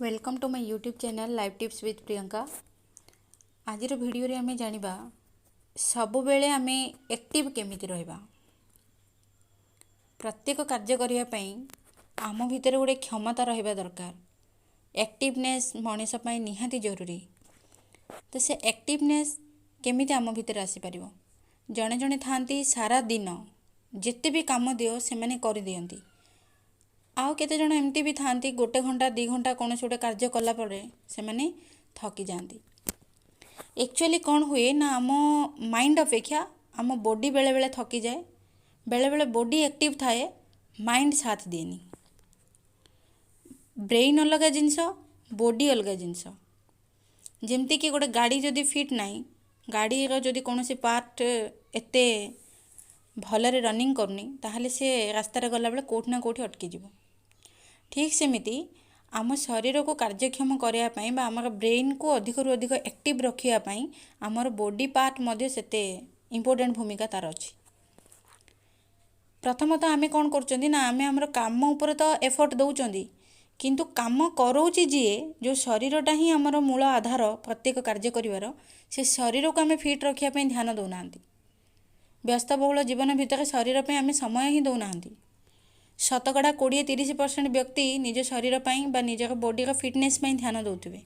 Welcome to my YouTube channel Life Tips with Priyanka. ଆଜିର ଭିଡ଼ିଓରେ ଆମେ ଜାଣିବା, ସବୁବେଳେ ଆମେ ଆକ୍ଟିଭ୍ କେମିତି ରହିବା। ପ୍ରତ୍ୟେକ କାର୍ଯ୍ୟ କରିବା ପାଇଁ ଆମ ଭିତରେ ଗୋଟେ କ୍ଷମତା ରହିବା ଦରକାର। ଆକ୍ଟିଭନେସ୍ ମଣିଷ ପାଇଁ ନିହାତି ଜରୁରୀ। ତ ସେ ଆକ୍ଟିଭନେସ୍ କେମିତି ଆମ ଭିତରେ ଆସିପାରିବ? ଜଣେ ଜଣେ ଥାଆନ୍ତି, ସାରା ଦିନ ଯେତେ ବି କାମ ଦିଅ, ସେମାନେ କରିଦିଅନ୍ତି। ଆଉ କେତେଜଣ ଏମିତି ବି ଥାଆନ୍ତି, ଗୋଟେ ଘଣ୍ଟା 2 ଘଣ୍ଟା କୌଣସି ଗୋଟେ କାର୍ଯ୍ୟ କଲା ପରେ ସେମାନେ ଥକି ଯାଆନ୍ତି। ଆକ୍ଚୁଆଲି କ'ଣ ହୁଏ ନା, ଆମ ମାଇଣ୍ଡ ଅପେକ୍ଷା ଆମ ବଡି ବେଳେବେଳେ ଥକିଯାଏ। ବେଳେବେଳେ ବଡି ଆକ୍ଟିଭ୍ ଥାଏ, ମାଇଣ୍ଡ ସାଥ ଦିଏନି। ବ୍ରେନ୍ ଅଲଗା ଜିନିଷ, ବଡି ଅଲଗା ଜିନିଷ। ଯେମିତିକି ଗୋଟେ ଗାଡ଼ି ଯଦି ଫିଟ୍ ନାହିଁ, ଗାଡ଼ିର ଯଦି କୌଣସି ପାର୍ଟ ଏତେ ଭଲରେ ରନିଂ କରୁନି, ତାହେଲେ ସେ ରାସ୍ତାରେ ଗଲାବେଳେ କେଉଁଠି ନା କେଉଁଠି ଅଟକିଯିବ। ଠିକ୍ ସେମିତି ଆମ ଶରୀରକୁ କାର୍ଯ୍ୟକ୍ଷମ କରିବା ପାଇଁ ବା ଆମର ବ୍ରେନ୍କୁ ଅଧିକରୁ ଅଧିକ ଆକ୍ଟିଭ୍ ରଖିବା ପାଇଁ ଆମର ବଡି ପାର୍ଟ ମଧ୍ୟ ସେତେ ଇମ୍ପୋର୍ଟାଣ୍ଟ ଭୂମିକା ତା'ର ଅଛି। ପ୍ରଥମତଃ ଆମେ କ'ଣ କରୁଛନ୍ତି ନା, ଆମେ ଆମର କାମ ଉପରେ ତ ଏଫର୍ଟ ଦେଉଛନ୍ତି, କିନ୍ତୁ କାମ କରଉଛି ଯିଏ, ଯେଉଁ ଶରୀରଟା ହିଁ ଆମର ମୂଳ ଆଧାର ପ୍ରତ୍ୟେକ କାର୍ଯ୍ୟ କରିବାର, ସେ ଶରୀରକୁ ଆମେ ଫିଟ୍ ରଖିବା ପାଇଁ ଧ୍ୟାନ ଦେଉନାହାନ୍ତି। ବ୍ୟସ୍ତବହୁଳ ଜୀବନ ଭିତରେ ଶରୀର ପାଇଁ ଆମେ ସମୟ ହିଁ ଦେଉନାହାନ୍ତି। ଶତକଡ଼ା 20-30% ବ୍ୟକ୍ତି ନିଜ ଶରୀର ପାଇଁ ବା ନିଜର ବଡ଼ିର ଫିଟନେସ୍ ପାଇଁ ଧ୍ୟାନ ଦେଉଥିବେ।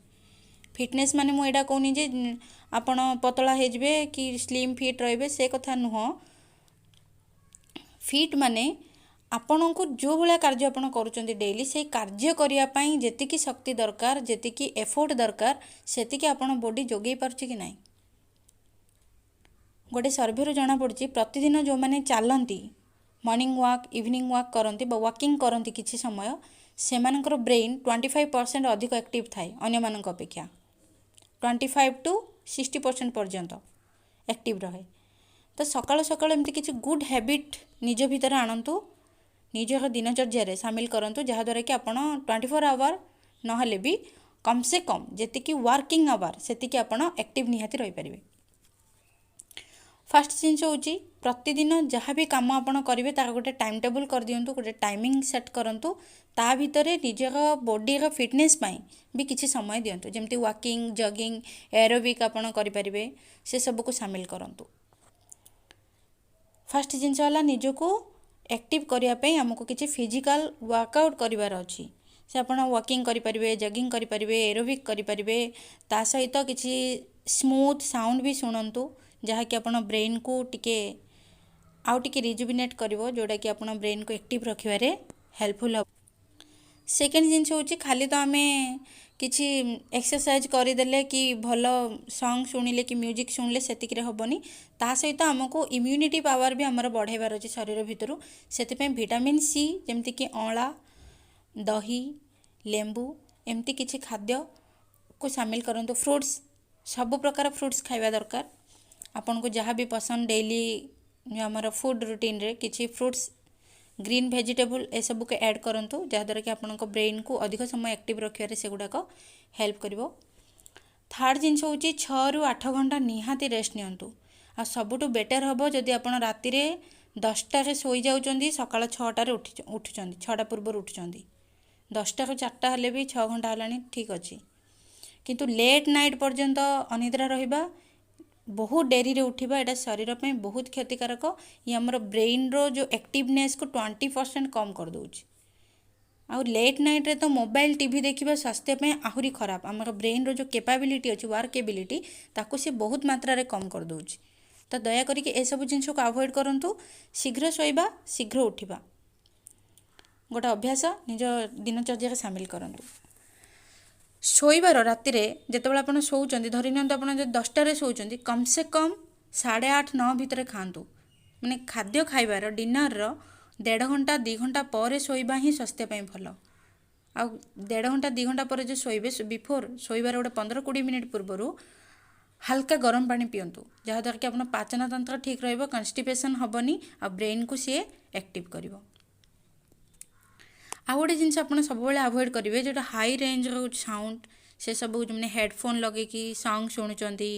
ଫିଟନେସ୍ ମାନେ ମୁଁ ଏଇଟା କହୁନି ଯେ ଆପଣ ପତଳା ହେଇଯିବେ କି ସ୍ଲିମ୍ ଫିଟ୍ ରହିବେ, ସେ କଥା ନୁହଁ। ଫିଟ୍ ମାନେ ଆପଣଙ୍କୁ ଯେଉଁ ଭଳିଆ କାର୍ଯ୍ୟ ଆପଣ କରୁଛନ୍ତି ଡେଇଲି, ସେଇ କାର୍ଯ୍ୟ କରିବା ପାଇଁ ଯେତିକି ଶକ୍ତି ଦରକାର, ଯେତିକି ଏଫୋର୍ଟ ଦରକାର, ସେତିକି ଆପଣ ବଡି ଯୋଗେଇ ପାରୁଛି କି ନାହିଁ। ଗୋଟେ ସର୍ଭେରୁ ଜଣାପଡ଼ିଛି, ପ୍ରତିଦିନ ଯେଉଁମାନେ ଚାଲନ୍ତି, ମର୍ଣ୍ଣିଂ ୱାକ୍, ଇଭିନିଂ ୱାକ୍ କରନ୍ତି ବା ୱାକିଂ କରନ୍ତି କିଛି ସମୟ, ସେମାନଙ୍କର ବ୍ରେନ୍ 25% ଅଧିକ ଆକ୍ଟିଭ୍ ଥାଏ ଅନ୍ୟମାନଙ୍କ ଅପେକ୍ଷା। 25 ଟୁ 60% ପର୍ଯ୍ୟନ୍ତ ଆକ୍ଟିଭ୍ ରହେ। ତ ସକାଳୁ ସକାଳୁ ଏମିତି କିଛି ଗୁଡ୍ ହ୍ୟାବିଟ୍ ନିଜ ଭିତରେ ଆଣନ୍ତୁ, ନିଜର ଦିନଚର୍ଯ୍ୟାରେ ସାମିଲ କରନ୍ତୁ, ଯାହାଦ୍ୱାରା କି ଆପଣ 24 ଆୱାର ନହେଲେ ବି କମ୍ ସେ କମ୍ ଯେତିକି ୱାର୍କିଂ ଆୱାର, ସେତିକି ଆପଣ ଆକ୍ଟିଭ୍ ନିହାତି ରହିପାରିବେ। ଫାର୍ଷ୍ଟ ଜିନିଷ ହେଉଛି, ପ୍ରତିଦିନ ଯାହା ବି କାମ ଆପଣ କରିବେ, ତା'ର ଗୋଟେ ଟାଇମ୍ ଟେବୁଲ୍ କରିଦିଅନ୍ତୁ, ଗୋଟେ ଟାଇମିଂ ସେଟ୍ କରନ୍ତୁ। ତା ଭିତରେ ନିଜର ବଡ଼ିର ଫିଟନେସ୍ ପାଇଁ ବି କିଛି ସମୟ ଦିଅନ୍ତୁ। ଯେମିତି ୱାକିଂ, ଜଗିଂ, ଏରୋବିକ୍ ଆପଣ କରିପାରିବେ, ସେସବୁକୁ ସାମିଲ କରନ୍ତୁ। ଫାର୍ଷ୍ଟ ଜିନିଷ ହେଲା, ନିଜକୁ ଆକ୍ଟିଭ୍ କରିବା ପାଇଁ ଆମକୁ କିଛି ଫିଜିକାଲ୍ ୱାର୍କଆଉଟ୍ କରିବାର ଅଛି। ସେ ଆପଣ ୱାକିଂ କରିପାରିବେ, ଜଗିଂ କରିପାରିବେ, ଏରୋବିକ୍ କରିପାରିବେ। ତା ସହିତ କିଛି ସ୍ମୁଥ୍ ସାଉଣ୍ଡ ବି ଶୁଣନ୍ତୁ, ଯାହାକି ଆପଣ ବ୍ରେନ୍କୁ ଟିକେ ଆଉ ଟିକେ ରିଜୁଭିନେଟ୍ କରିବ, ଯେଉଁଟାକି ଆପଣ ବ୍ରେନ୍କୁ ଆକ୍ଟିଭ୍ ରଖିବାରେ ହେଲ୍ପଫୁଲ୍ ହେବ। ସେକେଣ୍ଡ ଜିନିଷ ହେଉଛି, ଖାଲି ତ ଆମେ କିଛି ଏକ୍ସରସାଇଜ୍ କରିଦେଲେ କି ଭଲ ସଙ୍ଗ୍ ଶୁଣିଲେ କି ମ୍ୟୁଜିକ୍ ଶୁଣିଲେ ସେତିକିରେ ହେବନି। ତା ସହିତ ଆମକୁ ଇମ୍ୟୁନିଟି ପାୱାର ବି ଆମର ବଢ଼ାଇବାର ଅଛି ଶରୀର ଭିତରୁ। ସେଥିପାଇଁ ଭିଟାମିନ୍ ସି, ଯେମିତିକି ଅଁଳା, ଦହି, ଲେମ୍ବୁ, ଏମିତି କିଛି ଖାଦ୍ୟକୁ ସାମିଲ କରନ୍ତୁ। ଫ୍ରୁଟ୍ସ, ସବୁ ପ୍ରକାର ଫ୍ରୁଟ୍ସ ଖାଇବା ଦରକାର। ଆପଣଙ୍କୁ ଯାହା ବି ପସନ୍ଦ, ଡେଇଲି ଆମର ଫୁଡ଼୍ ରୁଟିନ୍ରେ କିଛି ଫ୍ରୁଟ୍ସ, ଗ୍ରୀନ୍ ଭେଜିଟେବୁଲ୍ ଏସବୁକୁ ଆଡ଼୍ କରନ୍ତୁ, ଯାହାଦ୍ୱାରା କି ଆପଣଙ୍କ ବ୍ରେନ୍କୁ ଅଧିକ ସମୟ ଆକ୍ଟିଭ୍ ରଖିବାରେ ସେଗୁଡ଼ାକ ହେଲ୍ପ କରିବ। ଥାର୍ଡ଼ ଜିନିଷ ହେଉଛି, 6ରୁ 8 ଘଣ୍ଟା ନିହାତି ରେଷ୍ଟ ନିଅନ୍ତୁ। ଆଉ ସବୁଠୁ ବେଟର୍ ହେବ ଯଦି ଆପଣ ରାତିରେ 10ଟାରେ ଶୋଇଯାଉଛନ୍ତି, ସକାଳ 6ଟାରେ ଉଠୁଛନ୍ତି, 6ଟା ପୂର୍ବରୁ ଉଠୁଛନ୍ତି। 10ଟାରୁ 4ଟା ହେଲେ ବି 6 ଘଣ୍ଟା ହେଲାଣି, ଠିକ୍ ଅଛି। କିନ୍ତୁ ଲେଟ୍ ନାଇଟ୍ ପର୍ଯ୍ୟନ୍ତ ଅନିଦ୍ରା ରହିବା, ବହୁତ ଡେରିରେ ଉଠିବା, ଏଇଟା ଶରୀର ପାଇଁ ବହୁତ କ୍ଷତିକାରକ। ଇଏ ଆମର ବ୍ରେନ୍ର ଯେଉଁ ଆକ୍ଟିଭନେସ୍କୁ 20% କମ୍ କରିଦେଉଛି। ଆଉ ଲେଟ୍ ନାଇଟ୍ରେ ତ ମୋବାଇଲ, ଟିଭି ଦେଖିବା ସ୍ୱାସ୍ଥ୍ୟ ପାଇଁ ଆହୁରି ଖରାପ। ଆମର ବ୍ରେନ୍ର ଯେଉଁ କେପାବିଲିଟି ଅଛି, ୱାର୍କ ଏବିଲିଟି, ତାକୁ ସେ ବହୁତ ମାତ୍ରାରେ କମ୍ କରିଦେଉଛି। ତ ଦୟା କରିକି ଏସବୁ ଜିନିଷକୁ ଆଭଏଡ଼ କରନ୍ତୁ। ଶୀଘ୍ର ଶୋଇବା, ଶୀଘ୍ର ଉଠିବା ଗୋଟେ ଅଭ୍ୟାସ ନିଜ ଦିନଚର୍ଯ୍ୟାରେ ସାମିଲ କରନ୍ତୁ। ଶୋଇବାର, ରାତିରେ ଯେତେବେଳେ ଆପଣ ଶୋଉଛନ୍ତି, ଧରି ନିଅନ୍ତୁ ଆପଣ ଯଦି 10ଟାରେ ଶୋଉଛନ୍ତି, କମ୍ ସେ କମ୍ 8:30-9 ଭିତରେ ଖାଆନ୍ତୁ। ମାନେ ଖାଦ୍ୟ ଖାଇବାର, ଡିନରର ଦେଢ଼ ଘଣ୍ଟା 2 ଘଣ୍ଟା ପରେ ଶୋଇବା ହିଁ ସ୍ୱାସ୍ଥ୍ୟ ପାଇଁ ଭଲ। ଆଉ ଦେଢ଼ ଘଣ୍ଟା 2 ଘଣ୍ଟା ପରେ ଯେଉଁ ଶୋଇବେ, ବିଫୋର୍ ଶୋଇବାର ଗୋଟେ 15-20 ମିନିଟ୍ ପୂର୍ବରୁ ହାଲକା ଗରମ ପାଣି ପିଅନ୍ତୁ, ଯାହାଦ୍ୱାରା କି ଆପଣ ପାଚନ ତନ୍ତ୍ର ଠିକ୍ ରହିବ, କନଷ୍ଟିପେସନ୍ ହେବନି ଆଉ ବ୍ରେନ୍କୁ ସିଏ ଆକ୍ଟିଭ୍ କରିବ। ଆଉ ଗୋଟେ ଜିନିଷ ଆପଣ ସବୁବେଳେ ଆଭଏଡ଼ କରିବେ, ଯେଉଁଟା ହାଇ ରେଞ୍ଜର ସାଉଣ୍ଡ, ସେସବୁ, ଯେଉଁମାନେ ହେଡ଼ଫୋନ୍ ଲଗେଇକି ସଙ୍ଗ୍ ଶୁଣୁଛନ୍ତି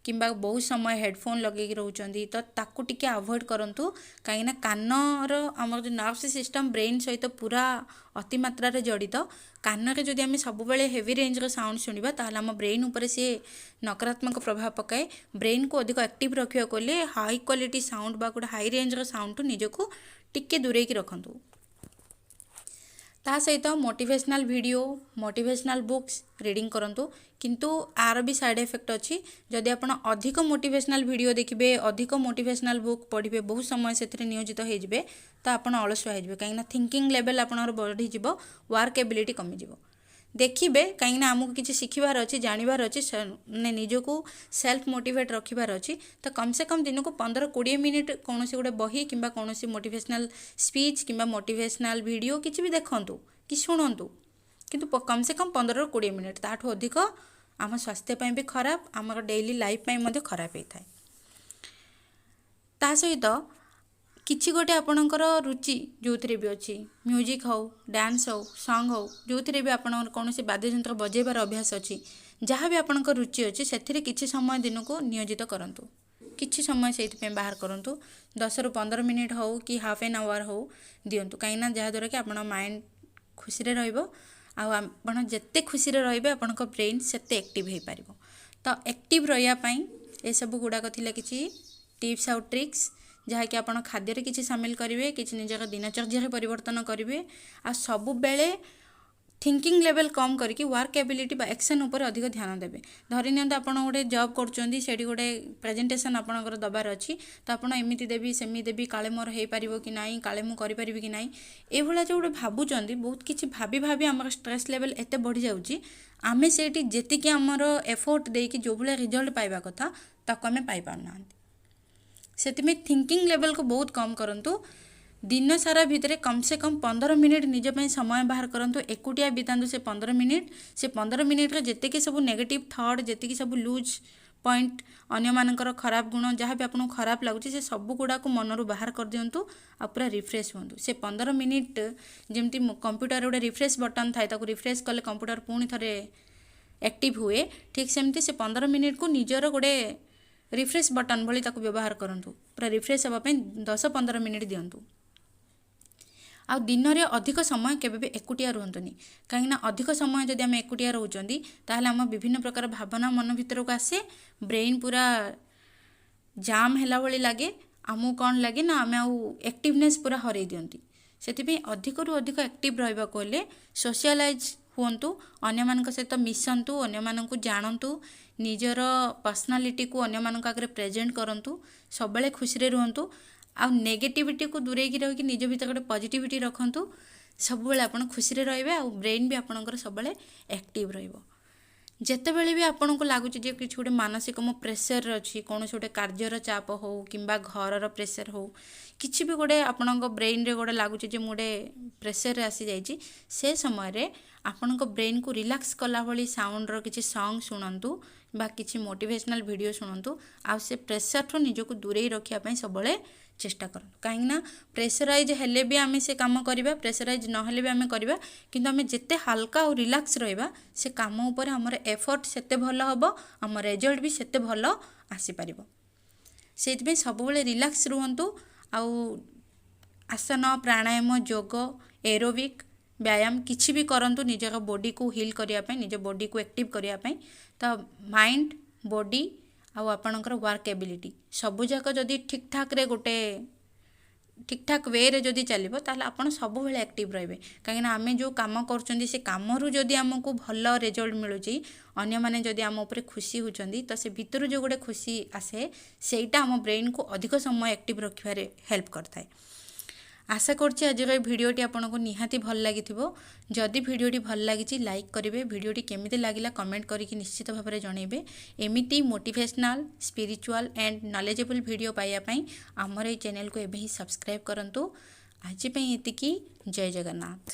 କିମ୍ବା ବହୁତ ସମୟ ହେଡ଼ଫୋନ୍ ଲଗେଇକି ରହୁଛନ୍ତି, ତ ତାକୁ ଟିକେ ଆଭଏଡ଼ କରନ୍ତୁ। କାହିଁକିନା କାନର ଆମର ଯେଉଁ ନର୍ଭସ୍ ସିଷ୍ଟମ୍ ବ୍ରେନ୍ ସହିତ ପୁରା ଅତିମାତ୍ରାରେ ଜଡ଼ିତ। କାନରେ ଯଦି ଆମେ ସବୁବେଳେ ହେଭି ରେଞ୍ଜର ସାଉଣ୍ଡ ଶୁଣିବା, ତାହେଲେ ଆମ ବ୍ରେନ୍ ଉପରେ ସିଏ ନକାରାତ୍ମକ ପ୍ରଭାବ ପକାଏ। ବ୍ରେନ୍କୁ ଅଧିକ ଆକ୍ଟିଭ୍ ରଖିବାକୁ ହେଲେ ହାଇ କ୍ୱାଲିଟି ସାଉଣ୍ଡ ବା ଗୋଟେ ହାଇ ରେଞ୍ଜର ସାଉଣ୍ଡଠୁ ନିଜକୁ ଟିକେ ଦୂରେଇକି ରଖନ୍ତୁ। ତା ସହିତ motivational video, motivational books reading କରନ୍ତୁ। କିନ୍ତୁ ୟାର ବି ସାଇଡ଼୍ ଏଫେକ୍ଟ ଅଛି। ଯଦି ଆପଣ ଅଧିକ ମୋଟିଭେସନାଲ୍ ଭିଡ଼ିଓ ଦେଖିବେ, ଅଧିକ ମୋଟିଭେସନାଲ୍ ବୁକ୍ ପଢ଼ିବେ, ବହୁତ ସମୟ ସେଥିରେ ନିୟୋଜିତ ହେଇଯିବେ, ତ ଆପଣ ଅଳସୁଆ ହେଇଯିବେ। କାହିଁକିନା ଥିଙ୍କିଂ ଲେଭେଲ୍ ଆପଣଙ୍କର ବଢ଼ିଯିବ, ୱାର୍କ ଏବିଲିଟି କମିଯିବ। ଦେଖିବେ, କାହିଁକିନା ଆମକୁ କିଛି ଶିଖିବାର ଅଛି, ଜାଣିବାର ଅଛି, ମାନେ ନିଜକୁ ସେଲ୍ଫ ମୋଟିଭେଟ୍ ରଖିବାର ଅଛି, ତ କମ୍ ସେ କମ୍ ଦିନକୁ 15-20 ମିନିଟ୍ କୌଣସି ଗୋଟେ ବହି କିମ୍ବା କୌଣସି ମୋଟିଭେସନାଲ୍ ସ୍ପିଚ୍ କିମ୍ବା ମୋଟିଭେସନାଲ୍ ଭିଡ଼ିଓ କିଛି ବି ଦେଖନ୍ତୁ କି ଶୁଣନ୍ତୁ, କିନ୍ତୁ କମ୍ ସେ କମ୍ 15ରୁ 20 ମିନିଟ୍। ତାଠୁ ଅଧିକ ଆମ ସ୍ୱାସ୍ଥ୍ୟ ପାଇଁ ବି ଖରାପ, ଆମର ଡେଇଲି ଲାଇଫ୍ ପାଇଁ ମଧ୍ୟ ଖରାପ ହେଇଥାଏ। ତା ସହିତ କିଛି ଗୋଟେ ଆପଣଙ୍କର ରୁଚି ଯେଉଁଥିରେ ବି ଅଛି, ମ୍ୟୁଜିକ୍ ହେଉ, ଡ୍ୟାନ୍ସ ହେଉ, ସଙ୍ଗ୍ ହେଉ, ଯେଉଁଥିରେ ବି ଆପଣଙ୍କର କୌଣସି ବାଦ୍ୟଯନ୍ତ୍ର ବଜେଇବାର ଅଭ୍ୟାସ ଅଛି, ଯାହା ବି ଆପଣଙ୍କ ରୁଚି ଅଛି, ସେଥିରେ କିଛି ସମୟ ଦିନକୁ ନିୟୋଜିତ କରନ୍ତୁ। କିଛି ସମୟ ସେଇଥିପାଇଁ ବାହାର କରନ୍ତୁ। 10ରୁ 15 ମିନିଟ୍ ହେଉ କି ହାଫ୍ ଏନ୍ ଆୱାର ହେଉ ଦିଅନ୍ତୁ। କାହିଁକିନା ଯାହାଦ୍ୱାରା କି ଆପଣଙ୍କ ମାଇଣ୍ଡ ଖୁସିରେ ରହିବ, ଆଉ ଆପଣ ଯେତେ ଖୁସିରେ ରହିବେ, ଆପଣଙ୍କ ବ୍ରେନ୍ ସେତେ ଆକ୍ଟିଭ୍ ହେଇପାରିବ। ତ ଆକ୍ଟିଭ୍ ରହିବା ପାଇଁ ଏସବୁ ଗୁଡ଼ାକ ଥିଲା କିଛି ଟିପ୍ସ ଆଉ ଟ୍ରିକ୍ସ, ଯାହାକି ଆପଣ ଖାଦ୍ୟରେ କିଛି ସାମିଲ କରିବେ, କିଛି ନିଜର ଦିନଚର୍ଯ୍ୟାରେ ପରିବର୍ତ୍ତନ କରିବେ, ଆଉ ସବୁବେଳେ ଥିଙ୍କିଂ ଲେଭେଲ୍ କମ୍ କରିକି ୱାର୍କ ଏବିଲିଟି ବା ଆକ୍ସନ୍ ଉପରେ ଅଧିକ ଧ୍ୟାନ ଦେବେ। ଧରି ନିଅନ୍ତୁ ଆପଣ ଗୋଟେ ଜବ୍ କରୁଛନ୍ତି, ସେଇଠି ଗୋଟେ ପ୍ରେଜେଣ୍ଟେସନ୍ ଆପଣଙ୍କର ଦେବାର ଅଛି। ତ ଆପଣ ଏମିତି ଦେବି, ସେମିତି ଦେବି, କାଳେ ମୋର ହେଇପାରିବ କି ନାହିଁ, କାଳେ ମୁଁ କରିପାରିବି କି ନାହିଁ, ଏଇଭଳିଆ ଯେଉଁ ଗୋଟେ ଭାବୁଛନ୍ତି, ବହୁତ କିଛି ଭାବି ଭାବି ଆମର ଷ୍ଟ୍ରେସ୍ ଲେଭେଲ୍ ଏତେ ବଢ଼ିଯାଉଛି, ଆମେ ସେଇଠି ଯେତିକି ଆମର ଏଫୋର୍ଟ ଦେଇକି ଯେଉଁ ଭଳିଆ ରେଜଲ୍ଟ ପାଇବା କଥା, ତାକୁ ଆମେ ପାଇପାରୁନାହାନ୍ତି। ସେଥିପାଇଁ ଥିଙ୍କିଂ ଲେଭେଲ୍କୁ ବହୁତ କମ୍ କରନ୍ତୁ। ଦିନ ସାରା ଭିତରେ କମ୍ ସେ କମ୍ 15 ମିନିଟ୍ ନିଜ ପାଇଁ ସମୟ ବାହାର କରନ୍ତୁ। ଏକୁଟିଆ ବିତାନ୍ତୁ ସେ 15 ମିନିଟ୍। ସେ 15 ମିନିଟ୍ରେ ଯେତିକି ସବୁ ନେଗେଟିଭ୍ ଥଟ୍, ଯେତିକି ସବୁ ଲୁଜ୍ ପଏଣ୍ଟ, ଅନ୍ୟମାନଙ୍କର ଖରାପ ଗୁଣ, ଯାହା ବି ଆପଣଙ୍କୁ ଖରାପ ଲାଗୁଛି, ସେ ସବୁ ଗୁଡ଼ାକୁ ମନରୁ ବାହାର କରିଦିଅନ୍ତୁ ଆଉ ପୁରା ରିଫ୍ରେଶ୍ ହୁଅନ୍ତୁ। ସେ 15 ମିନିଟ୍ ଯେମିତି କମ୍ପ୍ୟୁଟର ଗୋଟେ ରିଫ୍ରେଶ୍ ବଟନ୍ ଥାଏ, ତାକୁ ରିଫ୍ରେଶ୍ କଲେ କମ୍ପ୍ୟୁଟର ପୁଣି ଥରେ ଆକ୍ଟିଭ୍ ହୁଏ, ଠିକ୍ ସେମିତି ସେ 15 ମିନିଟ୍କୁ ନିଜର ଗୋଟେ ରିଫ୍ରେଶ୍ ବଟନ୍ ଭଳି ତାକୁ ବ୍ୟବହାର କରନ୍ତୁ। ପୁରା ରିଫ୍ରେଶ୍ ହେବା ପାଇଁ 10-15 ମିନିଟ୍ ଦିଅନ୍ତୁ। ଆଉ ଦିନରେ ଅଧିକ ସମୟ କେବେ ବି ଏକୁଟିଆ ରୁହନ୍ତୁନି। କାହିଁକିନା ଅଧିକ ସମୟ ଯଦି ଆମେ ଏକୁଟିଆ ରହୁଛନ୍ତି, ତାହେଲେ ଆମ ବିଭିନ୍ନ ପ୍ରକାର ଭାବନା ମନ ଭିତରକୁ ଆସେ, ବ୍ରେନ୍ ପୁରା ଜାମ୍ ହେଲା ଭଳି ଲାଗେ। ଆମକୁ କ'ଣ ଲାଗେ ନା ଆମେ ଆଉ ଆକ୍ଟିଭନେସ୍ ପୁରା ହରେଇ ଦିଅନ୍ତି। ସେଥିପାଇଁ ଅଧିକରୁ ଅଧିକ ଆକ୍ଟିଭ୍ ରହିବାକୁ ହେଲେ ସୋସିଆଲାଇଜ୍ ହୁଅନ୍ତୁ, ଅନ୍ୟମାନଙ୍କ ସହିତ ମିଶନ୍ତୁ, ଅନ୍ୟମାନଙ୍କୁ ଜାଣନ୍ତୁ, ନିଜର ପର୍ସନାଲିଟିକୁ ଅନ୍ୟମାନଙ୍କ ଆଗରେ ପ୍ରେଜେଣ୍ଟ କରନ୍ତୁ, ସବୁବେଳେ ଖୁସିରେ ରୁହନ୍ତୁ ଆଉ ନେଗେଟିଭିଟିକୁ ଦୂରେଇକି ରହିକି ନିଜ ଭିତରେ ଗୋଟେ ପଜିଟିଭିଟି ରଖନ୍ତୁ। ସବୁବେଳେ ଆପଣ ଖୁସିରେ ରହିବେ ଆଉ ବ୍ରେନ୍ ବି ଆପଣଙ୍କର ସବୁବେଳେ ଆକ୍ଟିଭ୍ ରହିବ। ଯେତେବେଳେ ବି ଆପଣଙ୍କୁ ଲାଗୁଛି ଯେ କିଛି ଗୋଟେ ମାନସିକ ମୁଁ ପ୍ରେସରରେ ଅଛି, କୌଣସି ଗୋଟେ କାର୍ଯ୍ୟର ଚାପ ହେଉ କିମ୍ବା ଘରର ପ୍ରେସର ହେଉ, କିଛି ବି ଗୋଟେ ଆପଣଙ୍କ ବ୍ରେନ୍ରେ ଗୋଟେ ଲାଗୁଛି ଯେ ମୁଁ ଗୋଟେ ପ୍ରେସରରେ ଆସିଯାଇଛି, ସେ ସମୟରେ ଆପଣଙ୍କ ବ୍ରେନ୍କୁ ରିଲାକ୍ସ କଲା ଭଳି ସାଉଣ୍ଡର କିଛି ସଙ୍ଗ୍ ଶୁଣନ୍ତୁ ବା କିଛି ମୋଟିଭେସନାଲ୍ ଭିଡ଼ିଓ ଶୁଣନ୍ତୁ, ଆଉ ସେ ପ୍ରେସରଠୁ ନିଜକୁ ଦୂରେଇ ରଖିବା ପାଇଁ ସବୁବେଳେ ଚେଷ୍ଟା କରନ୍ତୁ। କାହିଁକିନା ପ୍ରେସରାଇଜ୍ ହେଲେ ବି ଆମେ ସେ କାମ କରିବା, ପ୍ରେସରାଇଜ୍ ନହେଲେ ବି ଆମେ କରିବା, କିନ୍ତୁ ଆମେ ଯେତେ ହାଲକା ଆଉ ରିଲାକ୍ସ ରହିବା, ସେ କାମ ଉପରେ ଆମର ଏଫର୍ଟ ସେତେ ଭଲ ହେବ, ଆମ ରେଜଲ୍ଟ ବି ସେତେ ଭଲ ଆସିପାରିବ। ସେଇଥିପାଇଁ ସବୁବେଳେ ରିଲାକ୍ସ ରୁହନ୍ତୁ ଆଉ ଆସନ, ପ୍ରାଣାୟାମ, ଯୋଗ, ଏରୋବିକ୍ ବ୍ୟାୟାମ କିଛି ବି କରନ୍ତୁ ନିଜର ବଡ଼ିକୁ ହିଲ୍ କରିବା ପାଇଁ, ନିଜ ବଡ଼ିକୁ ଆକ୍ଟିଭ୍ କରିବା ପାଇଁ। ତ ମାଇଣ୍ଡ, ବଡ଼ି ଆଉ ଆପଣଙ୍କର ୱାର୍କ ଏବିଲିଟି ସବୁଯାକ ଯଦି ଠିକ୍ଠାକ୍ରେ ଗୋଟେ ଠିକ୍ଠାକ୍ ୱେରେ ଯଦି ଚାଲିବ, ତାହେଲେ ଆପଣ ସବୁବେଳେ ଆକ୍ଟିଭ୍ ରହିବେ। କାହିଁକିନା ଆମେ ଯେଉଁ କାମ କରୁଛନ୍ତି, ସେ କାମରୁ ଯଦି ଆମକୁ ଭଲ ରେଜଲ୍ଟ ମିଳୁଛି, ଅନ୍ୟମାନେ ଯଦି ଆମ ଉପରେ ଖୁସି ହେଉଛନ୍ତି, ତ ସେ ଭିତରୁ ଯେଉଁ ଗୋଟେ ଖୁସି ଆସେ, ସେଇଟା ଆମ ବ୍ରେନ୍କୁ ଅଧିକ ସମୟ ଆକ୍ଟିଭ୍ ରଖିବାରେ ହେଲ୍ପ କରିଥାଏ। ଆଶା କରୁଛି ଆଜିର ଏ ଭିଡ଼ିଓଟି ଆପଣଙ୍କୁ ନିହାତି ଭଲ ଲାଗିଥିବ। ଯଦି ଭିଡ଼ିଓଟି ଭଲ ଲାଗିଛି, ଲାଇକ୍ କରିବେ। ଭିଡ଼ିଓଟି କେମିତି ଲାଗିଲା, କମେଣ୍ଟ କରିକି ନିଶ୍ଚିତ ଭାବରେ ଜଣାଇବେ। ଏମିତି motivational, spiritual and knowledgeable video ପାଇବା ପାଇଁ ଆମର ଏଇ ଚ୍ୟାନେଲକୁ ଏବେ ହିଁ ସବସ୍କ୍ରାଇବ୍ କରନ୍ତୁ। ଆଜି ପାଇଁ ଏତିକି। ଜୟ ଜଗନ୍ନାଥ।